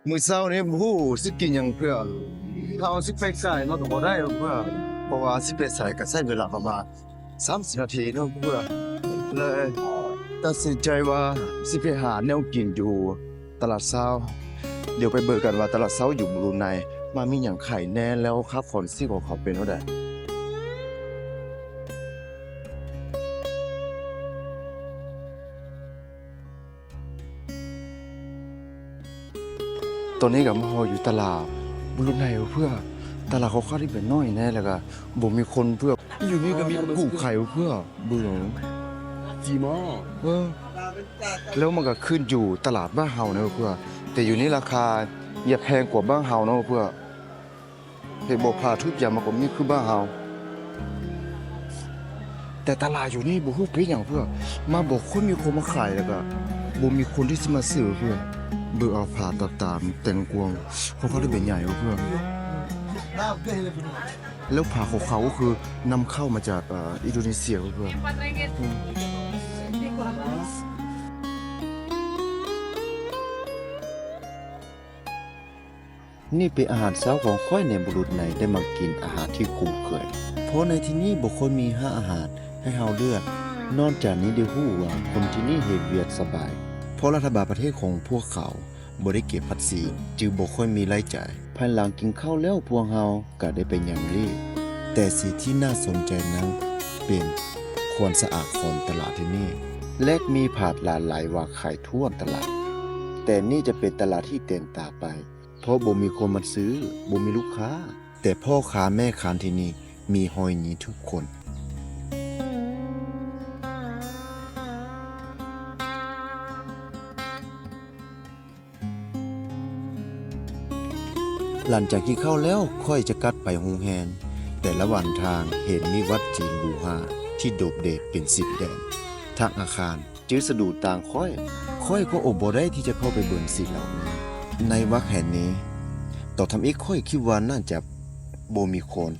ມື້ເຊົ້ານີ້ບໍ່ຮູ້ຊິກິນຫຍັງເພື່ອນ ເຮົາຊິໄປໃສເນາະ ກໍບໍ່ໄດ້ເພື່ອນ ເພາະວ່າຊິໄປໃສກໍໃຊ້ເວລາປະມານສາມສິບນາທີເນາະເພື່ອນ ເລີຍຕັດສິນໃຈວ່າຊິໄປຫາແນວກິນຢູ່ຕະຫຼາດເຊົ້າ. ດຽວໄປເບິ່ງກັນວ່າຕະຫຼາດເຊົ້າຢູ່ບຣູໄນ ວ່າມີຫຍັງຂາຍແດ່ ແລ້ວຄ່າຄອງຊີບຂອງເຂົາເປັນແນວໃດ. ຕອນນີ້ກໍມາຮອດຢູ່ຕະຫຼາດບຣູໄນເພື່ອນ ຕະຫຼາດຄ່ອນຂ້າງທີ່ເປັນນ້ອຍແດ່ ແລ້ວກໍບໍ່ມີຄົນເພື່ອນ ຢູ່ນີ້ກໍມີຜູ້ຂາຍເພື່ອນ ເບິ່ງ ຈີມອ ເອີ ແລ້ວມັນກໍຂຶ້ນຢູ່ຕະຫຼາດບ້ານເຮົານະເພື່ອນ ແຕ່ຢູ່ນີ້ລາຄາຢ່າແພງກວ່າບ້ານເຮົາເນາະເພື່ອນ. ເຫັນບໍ່ ຜ້າທຸກຢ່າງມັນກໍມີຄືບ້ານເຮົາ ແຕ່ຕະຫຼາດຢູ່ນີ້ບໍ່ຮູ້ເປັນຫຍັງເພື່ອນ ມາບໍ່ຄ່ອຍມີຄົນມາຂາຍ ແລ້ວກໍບໍ່ມີຄົນທີ່ຊິມາຊື້ເພື່ອນ. ເບິ່ງເອົາຜ້າຕ່າງໆ ແຕ່ງກວາງຂອງເຂົາໄດ້ເປັນໃຫຍ່ເພື່ອນ ແລ້ວຜ້າຂອງເຂົາກໍຄືນຳເຂົ້າມາຈາກ ເອີ ອິນໂດເນເຊຍເພື່ອນ. ນີ້ເປັນອາຫານເຊົ້າຂອງຂ້ອຍໃນບຸລຸດໃນ ໄດ້ມາກິນອາຫານທີ່ຄຸ້ນເຄີຍ ເພາະໃນທີ່ນີ້ບໍ່ຄ່ອຍມີຮ້ານອາຫານໃຫ້ເຮົາເລືອກ. ນອກຈາກນີ້ໄດ້ຮູ້ວ່າຄົນທີ່ນີ້ເຮັດວຽກສະບາຍ ເພາະລັດຖະບານປະເທດຂອງພວກເຂົາບໍ່ໄດ້ເກັບພາສີ ຈຶ່ງບໍ່ຄ່ອຍມີລາຍຈ່າຍ. ພາຍຫຼັງກິນເຂົ້າແລ້ວ ພວກເຮົາກໍໄດ້ໄປຍ່າງຫຼິ້ນ ແຕ່ສິ່ງທີ່ໜ້າສົນໃຈນັ້ນເປັນຄວາມສະອາດຂອງຕະຫຼາດທີ່ນີ້ ແລະ ມີຜ້າຫຼາກຫຼາຍວາງຂາຍທົ່ວຕະຫຼາດ. ແຕ່ນີ້ຈະເປັນຕະຫຼາດທີ່ເຕັມຕາໄປ ເພາະບໍ່ມີຄົນມາຊື້ ບໍ່ມີລູກຄ້າ ແຕ່ພໍ່ຄ້າແມ່ຄ້າທີ່ນີ້ມີຮອຍຍິ້ມທຸກຄົນ. ຫຼັງຈາກກິນເຂົ້າແລ້ວ ຂ້ອຍຈະກັບໄປໂຮງແຮມ ແຕ່ລະຫວ່າງທາງເຫັນມີວັດຈີນບູຮານທີ່ໂດດເດັ່ນເປັນສິບແດນທັງອາຄານ ຈຶ່ງສະດຸດຕາຂ້ອຍ. ຂ້ອຍກໍອົດບໍ່ໄດ້ທີ່ຈະເຂົ້າໄປເບິ່ງສິ່ງເຫຼົ່ານີ້ໃນວັດແຫ່ງນີ້. ຕອນທຳອິດຂ້ອຍຄິດວ່າໜ້າຈະບໍ່ມີຄົນ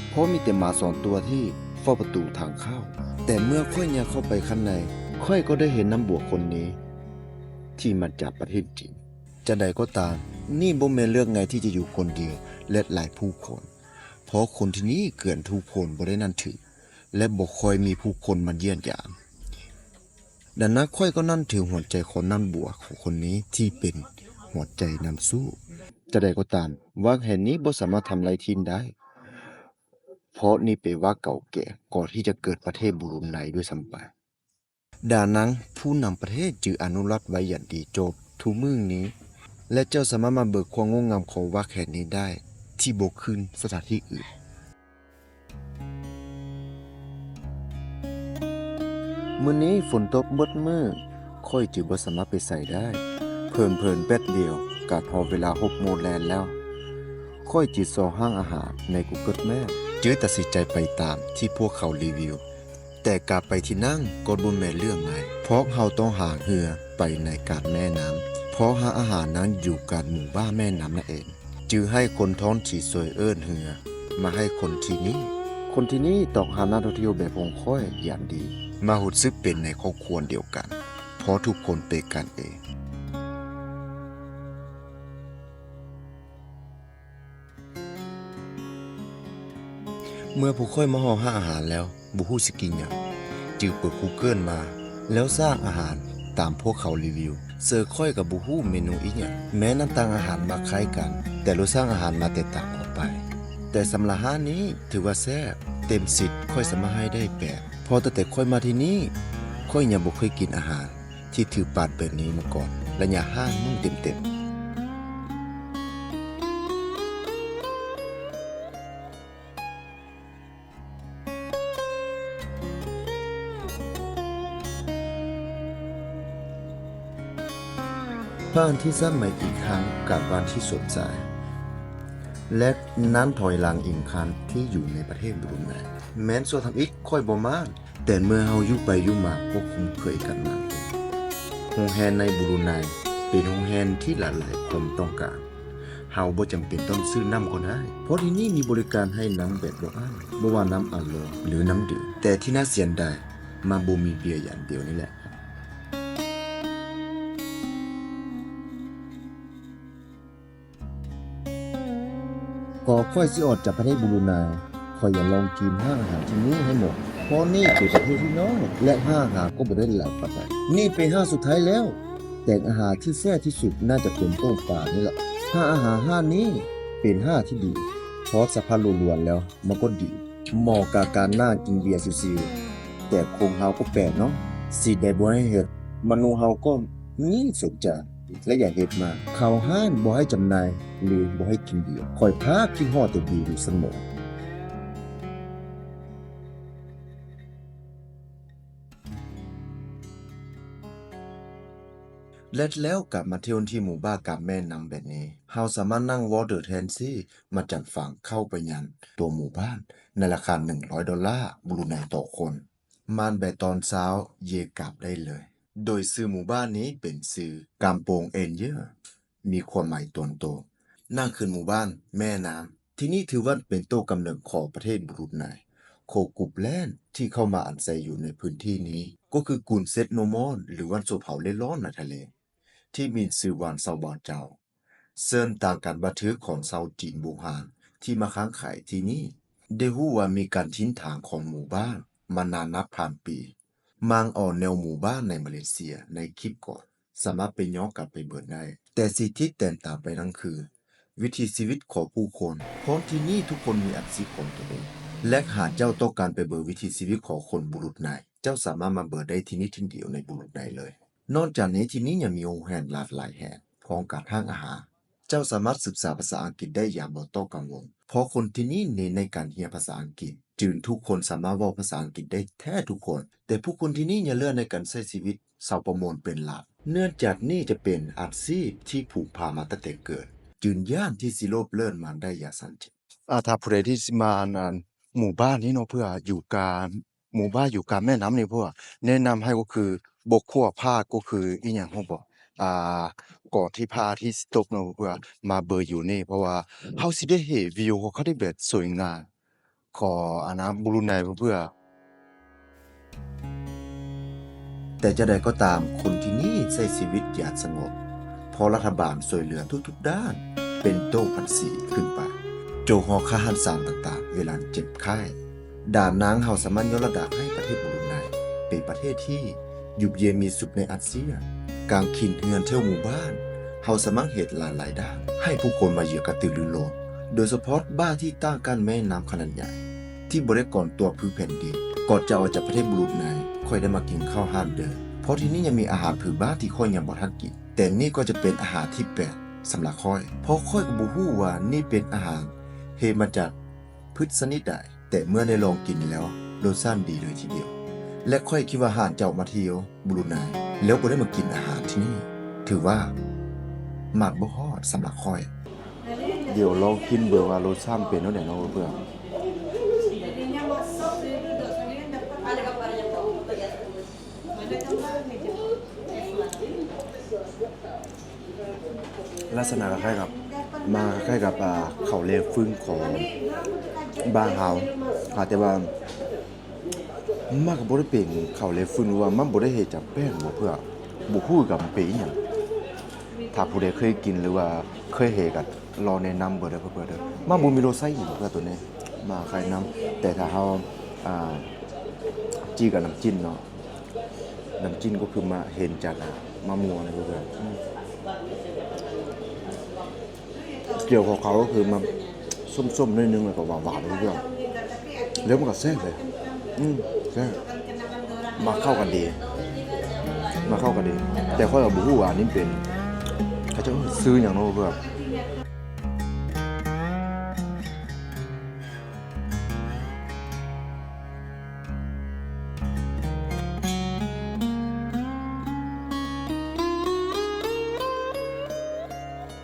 ເພາະມີແຕ່ໝາສອງຕົວທີ່ເຝົ້າປະຕູທາງເຂົ້າ. ແຕ່ເມື່ອຂ້ອຍຍ່າງເຂົ້າໄປຂ້າງໃນ ຂ້ອຍກໍໄດ້ເຫັນນາງບົວຄົນນີ້ທີ່ມາຈາກປະເທດຈີນ. ຈັ່ງໃດກໍຕາມ, ນີ້ບໍ່ແມ່ນເລື່ອງງ່າຍທີ່ຈະຢູ່ຄົນດຽວ ແລະ ຫຼາຍຜູ້ຄົນ, ເພາະຄົນທີ່ນີ້ເກືອນທຸກຄົນບໍ່ໄດ້ນັບຖື ແລະ ບໍ່ຄ່ອຍມີຜູ້ຄົນມາຢ້ຽມຢາມ. ດັ່ງນັ້ນ ຂ້ອຍກໍນັບຖືຫົວໃຈຂອງນາງບົວຄົນນີ້ທີ່ເປັນຫົວໃຈນັກສູ້. ຈັ່ງໃດກໍຕາມ, ວັດແຫ່ງນີ້ບໍ່ສາມາດທຳລາຍຖິ້ມໄດ້, ເພາະນີ້ເປັນວັດເກົ່າແກ່ ກ່ອນທີ່ຈະເກີດປະເທດບຣູໄນດ້ວຍຊ້ຳໄປ. ດັ່ງນັ້ນ ຜູ້ນຳປະເທດຈຶ່ງອະນຸລັກໄວ້ຢ່າງດີຈົນທຸກມື້ນີ້ ແລະ ເຈົ້າສາມາດມາເບິ່ງຄວາມງົດງາມຂອງວັດແຫ່ງນີ້ໄດ້ ທີ່ບໍ່ຄືນສະຖານທີ່ອື່ນ. ມື້ນີ້ຝົນຕົກໝົດມື້, ຂ້ອຍຈຶ່ງບໍ່ສາມາດໄປໃສໄດ້. ເພີນໆແປັບດຽວກໍຮອດເວລາຫົກໂມງແລງແລ້ວ. ຂ້ອຍຈຶ່ງຊອກຮ້ານອາຫານໃນ Google Map ຈຶ່ງຕັດສິນໃຈໄປຕາມທີ່ພວກເຂົາຣີວິວ. ແຕ່ການໄປທີ່ນັ້ນກໍບໍ່ແມ່ນເລື່ອງງ່າຍ, ເພາະເຮົາຕ້ອງຫາເຮືອໄປໃນກາງແມ່ນ້ຳ, ເພາະຮ້ານອາຫານນັ້ນຢູ່ກາງໝູ່ບ້ານແມ່ນ້ຳນັ້ນເອງ. ຈຶ່ງໃຫ້ຄົນທ້ອງຖິ່ນຊ່ວຍເອີ້ນເຮືອມາໃຫ້ຄົນທີ່ນີ້. ຄົນທີ່ນີ້ຕ້ອງຮັບນັກທ່ອງທ່ຽວແບບຂອງຂ້ອຍຢ່າງດີ, ມາຮູ້ສຶກເປັນໃນຄອບຄົວດຽວກັນ, ເພາະທຸກຄົນເປັນກັນເອງ. ເມື່ອພວກຂ້ອຍມາຮອດຮ້ານອາຫານແລ້ວ ບໍ່ຮູ້ຊິກິນຫຍັງ, ຈຶ່ງເປີດ Google ມາ ແລ້ວສ້າງອາຫານຕາມພວກເຂົາຣີວິວ. ເຊິ່ງຂ້ອຍກໍບໍ່ຮູ້ເມນູອີ່ຫຍັງ, ແມ້ໜ້າຕາອາຫານມາຄ້າຍກັນ, ແຕ່ລົດຊາດອາຫານມາແຕກຕ່າງອອກໄປ. ແຕ່ສຳລັບຮ້ານນີ້ຖືວ່າແຊບ, ເຕັມສິບຂ້ອຍສາມາດໃຫ້ໄດ້ແປດ, ເພາະຕັ້ງແຕ່ຂ້ອຍມາທີ່ນີ້, ຂ້ອຍຍັງບໍ່ເຄີຍກິນອາຫານ ທີ່ຖືກປາດແບບນີ້ມາກ່ອນ ໄລຍະຫ້າມື້ເຕັມໆ. ຜ່ານທີ່ສະໄໝອີກຄັ້ງກັບບ້ານທີ່ສົດໃສ ແລະ ນັບຖອຍຫຼັງອີກຄັ້ງທີ່ຢູ່ໃນປະເທດບຣູໄນ. ແມ່ນຊ່ວງທຳອິດຂ້ອຍບໍ່ມາ ແຕ່ເມື່ອເຮົາຢູ່ໄປຢູ່ມາກໍຄຸ້ນເຄີຍກັນມາ. ໂຮງແຮມໃນບຣູໄນເປັນໂຮງແຮມທີ່ຫຼາຍໆຄົນຕ້ອງການ. ເຮົາບໍ່ຈຳເປັນຕ້ອງຊື້ນ້ຳກໍໄດ້, ເພາະທີ່ນີ້ມີບໍລິການໃຫ້ນ້ຳແບບບໍ່ອັ້ນ, ບໍ່ວ່ານ້ຳອາໂລ ຫຼື ນ້ຳດື່ມ. ແຕ່ທີ່ໜ້າເສຍດາຍ, ມັນບໍ່ມີເບຍຢ່າງດຽວນີ້ແຫຼະ. ພໍຂ້ອຍຊິອອກຈາກປະເທດບຣູໄນ, ຂ້ອຍຢາກລອງກິນຮ້ານອາຫານທີ່ນີ້ໃຫ້ໝົດ, ເພາະນີ້ເປັນປະເທດທີ່ນ້ອຍ ແລະ ຮ້ານອາຫານກໍບໍ່ໄດ້ຫຼາຍປານໃດ. ນີ້ເປັນຮ້ານສຸດທ້າຍແລ້ວ, ແຕ່ອາຫານທີ່ແຊບທີ່ສຸດໜ້າຈະເປັນຕົ້ມປານີ້ລະ. ຮ້ານອາຫານຮ້ານນີ້ເປັນຮ້ານທີ່ດີ, ເພາະສະພາບໂດຍລວມແລ້ວມັນກໍດີ, ເໝາະກັບການນັ່ງກິນເບຍຊິວໆ. ແຕ່ຄົນເຮົາກໍແປກເນາະ, ສິ່ງໃດບໍ່ໃຫ້ເຮັດ, ມະນຸດເຮົາກໍຍິ່ງສົນໃຈ ແລະ ຢາກເຮັດມາກ. ເຂົ້າຮ້ານບໍ່ໃຫ້ຈຳໜ່າຍ ຫຼື ບໍ່ໃຫ້ກິນເບຍ. ຂ້ອຍພາຄິດຮອດແຕ່ເບຍຢູ່ສະໝອງ. ແລະ ແລ້ວກັບມາທ່ຽວທີ່ໝູ່ບ້ານກາງແມ່ນ້ຳແບບນີ້, ເຮົາສາມາດນັ່ງວໍເຕີແທັກຊີມາຈາກຝັ່ງເຂົ້າໄປຍັງຕົວໝູ່ບ້ານ ໃນລາຄາໜຶ່ງຮ້ອຍໂດລາບຣູໄນຕໍ່ຄົນ. ມາແບບຕອນເຊົ້າເຢັນກັບໄດ້ເລີຍ. ໂດຍຊື່ໝູ່ບ້ານນີ້ເປັນຊື່ກຳປອງເອນເຢີ ມີຄວາມໝາຍຕາມໂຕ. ນັ່ງຂຶ້ນໝູ່ບ້ານແມ່ນ້ຳ. ທີ່ນີ້ຖືວ່າເປັນຕົ້ນກຳເນີດຂອງປະເທດບຣູໄນ. ຄົນກຸ່ມແລກທີ່ເຂົ້າມາອາໄສຢູ່ໃນພື້ນທີ່ນີ້ ກໍຄືກຸ່ມເຊັດໂນມອນ ຫຼື ວັນຊົນເຜົ່າເລດລ້ອນໃນທະເລ ທີ່ມີຊື່ວ່າຊາວບ້ານເຈົ້າ. ເຊິ່ງຕາມການບັນທຶກຂອງຊາວຈີນບູຮານທີ່ມາຄ້າຂາຍທີ່ນີ້ ໄດ້ຮູ້ວ່າມີການຖິ່ນຖານຂອງໝູ່ບ້ານມານານນັບພັນປີ. ມັນອອກແນວໝູ່ບ້ານໃນມາເລເຊຍໃນຄລິບກ່ອນ ສາມາດໄປຍ້ອນກັບໄປເບິ່ງໄດ້. ແຕ່ສິ່ງທີ່ແຕກຕ່າງໄປນັ້ນຄື ວິຖີຊີວິດຂອງຜູ້ຄົນ, ເພາະທີ່ນີ້ທຸກຄົນມີອາຊີບຂອງຕົນເອງ. ແລະ ຫາກເຈົ້າຕ້ອງການໄປເບິ່ງວິຖີຊີວິດຂອງຄົນບຣູໄນ, ເຈົ້າສາມາດມາເບິ່ງໄດ້ທີ່ນີ້ທີ່ດຽວໃນບຣູໄນເລີຍ. ນອກຈາກນີ້ ທີ່ນີ້ຍັງມີໂຮງແຮມຫຼາກຫຼາຍແຫ່ງ, ພ້ອມກັບຮ້ານອາຫານ. ເຈົ້າສາມາດສຶກສາພາສາອັງກິດໄດ້ຢ່າງບໍ່ຕ້ອງກັງວົນ, ເພາະຄົນທີ່ນີ້ເນັ້ນໃນການຮຽນພາສາອັງກິດ, ຈຶ່ງທຸກຄົນສາມາດເວົ້າພາສາອັງກິດໄດ້ແທບທຸກຄົນ. ແຕ່ຜູ້ຄົນທີ່ນີ້ຍັງເລືອກໃນການໃຊ້ຊີວິດຊາວປະມງເປັນຫຼັກ, ເນື່ອງຈາກນີ້ຈະເປັນອາຊີບທີ່ຜູກຝັງມາຕັ້ງແຕ່ເກີດ, ຈຶ່ງຍາກທີ່ຊິລົບເລີກມັນໄດ້ຢ່າງຊັດເຈນ. ອາ ຖ້າຜູ້ໃດທີ່ຊິມາ ອັນ ໝູ່ບ້ານນີ້ເນາະ ເພື່ອຢູ່ກາງ ໝູ່ບ້ານຢູ່ກາງແມ່ນ້ຳນີ້ ເພາະວ່າແນະນຳໃຫ້ກໍຄືບໍ່ຄວນພາດ ກໍຄືອີ່ຫຍັງຮູ້ບໍ່ ອ່າ ກ່ອນທີ່ພະອາທິດຊິຕົກເນາະ ເພື່ອມາເບິ່ງຢູ່ນີ້ ເພາະວ່າເຮົາຊິໄດ້ເຫັນວິວຂອງເຂົາທີ່ແບບສວຍງາມຂອງ ອັນນະ ບຣູໄນ ເພື່ອ ແຕ່ຈັ່ງໃດກໍຕາມ ຄົນທີ່ນີ້ໃຊ້ຊີວິດຢ່າງສະຫງົບ ເພາະລັດຖະບານຊ່ວຍເຫຼືອທຸກໆດ້ານ ເປັນຕົ້ນພາສີຂຶ້ນໄປ, ຈົນຮອດຄ່າຮັກສາຕ່າງໆ ເວລາເຈັບໄຂ້. ດັ່ງນັ້ນ ເຮົາສາມາດຍົກລະດັບໃຫ້ປະເທດບຣູໄນເປັນປະເທດທີ່ຢູ່ເຢັນມີສຸກໃນອາຊຽນ. ການຂຶ້ນເຮືອນແຖວໝູ່ບ້ານ ເຮົາສາມາດເຮັດຫຼາຍໆດ້ານໃຫ້ຜູ້ຄົນມາເຢືອນກະຕືລືລົ້ນ, ໂດຍສະເພາະບ້ານທີ່ຕັ້ງກ້າງແມ່ນ້ຳຂະໜາດໃຫຍ່ ທີ່ບໍ່ໄດ້ກ່ອນຕົວະພື້ນແຜ່ນດິນ. ກ່ອນຈະອອກຈາກປະເທດບຣູໄນ ຂ້ອຍໄດ້ມາກິນເຂົ້າຮ້ານເດີ ເພາະທີ່ນີ້ຍັງມີອາຫານພື້ນບ້ານທີ່ຂ້ອຍຍັງບໍ່ທັນກິນ. ແຕ່ນີ້ກໍຈະເປັນອາຫານທີ່ແປກສຳລັບຂ້ອຍ ເພາະຂ້ອຍກໍບໍ່ຮູ້ວ່ານີ້ເປັນອາຫານເຮັດມາຈາກພືດຊະນິດໃດ, ແຕ່ເມື່ອໄດ້ລອງກິນແລ້ວ ລົດຊາດດີເລີຍທີດຽວ ແລະ ຂ້ອຍຄິດວ່າຫາກເຈົ້າມາທ່ຽວບຣູໄນ ແລ້ວບໍ່ໄດ້ມາກິນອາຫານທີ່ນີ້ ຖືວ່າມາດບໍ່ຮອດສຳລັບຂ້ອຍ. ດຽວລອງກິນເບິ່ງວ່າລົດຊາດເປັນແນວໃດເນາະເພື່ອນ. ລັກສະນະຄ້າຍໆກັບ ມາຄ້າຍໆກັບ ອ່າ ເຂົ້າແລຟືນຂອງບ້ານເຮົາ ຫາກແຕ່ວ່າມັນກໍບໍ່ໄດ້ເປັນເຂົ້າແລຟືນ ຫຼືວ່າມັນບໍ່ໄດ້ເຮັດຈາກແປ້ງບໍ່ເພື່ອ ບໍ່ຮູ້ຄືກັນເປັນອີ່ຫຍັງ. ຖ້າຜູ້ໃດເຄີຍກິນ ຫຼືວ່າເຄີຍເຫັນກໍລອງແນະນຳເບິ່ງເດີເພື່ອນເດີ. ມັນບໍ່ມີລົດຊາດອີ່ຫຍັງເພື່ອນໂຕນີ້ ມາຄ້າຍນ້ຳ ແຕ່ຖ້າເຮົາ ອ່າ ຈີ່ກັບນ້ຳຈິ້ມເນາະ ນ້ຳຈິ້ມກໍຄືມາ ເຫັນຈາກ ອ່າ ມະມ່ວງນີ້ເພື່ອນ ອືມ ກຽວຂອງເຂົາກໍຄືມາສົ້ມໆໜ້ອຍໜຶ່ງ ແລ້ວກໍຫວານໆເພື່ອນ ແລ້ວມັນກໍແຊບເລີຍ ອືມ ແຊບ ມາເຂົ້າກັນດີ ມາເຂົ້າກັນດີ. ແຕ່ຂ້ອຍກໍບໍ່ຮູ້ວ່າອັນນີ້ເປັນ ເຂົາເຈົ້າເອີ້ນຊື່ຫຍັງເນາະເພື່ອນ.